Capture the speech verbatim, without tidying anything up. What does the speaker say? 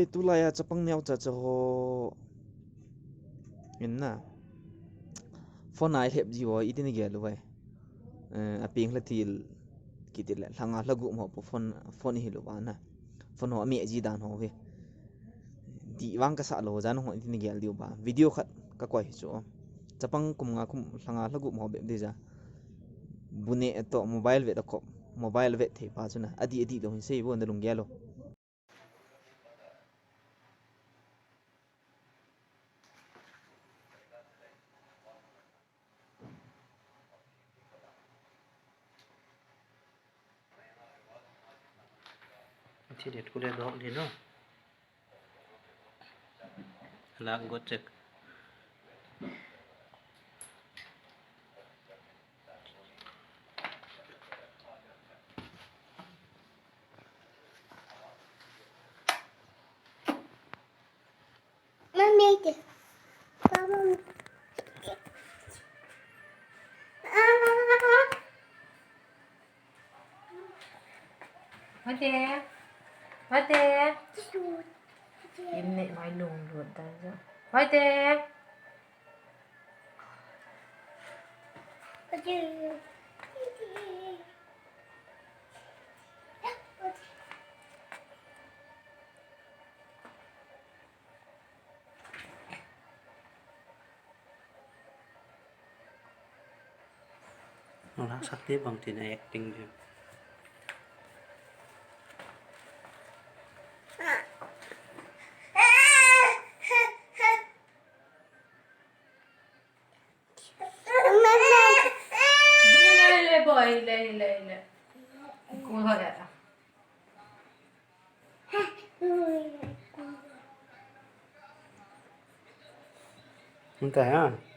Tulai a chapang neocha cha ho in na phone a ilhep ji ho iti nagel uvem? Eh, apeng lha thil kiti le lha nga lha gup ho po phone, phone ihiluva na. Phone ho ameh ji dan ho hi. Dih vang kasah lou, jan ho iti nagel diu ba. Video khat kakoi hi chu. Chapang kum nga kum lha nga lha gup ho bep dija. Bu neh toh mobile vet a kop. Mobile vet thei pa chu na. Adih adih lou hin sei vo, nalung gel lou. Thi det kule dok di no. Lak got chek. Mami, Papa. Hoite. Hoite. Inne mai lung lut dan jo. Hoite. Nolhang sakte bang tin a acting din. Hile, hile, boy, hile, hile, hile. Cool ho jata. Hung ta hai?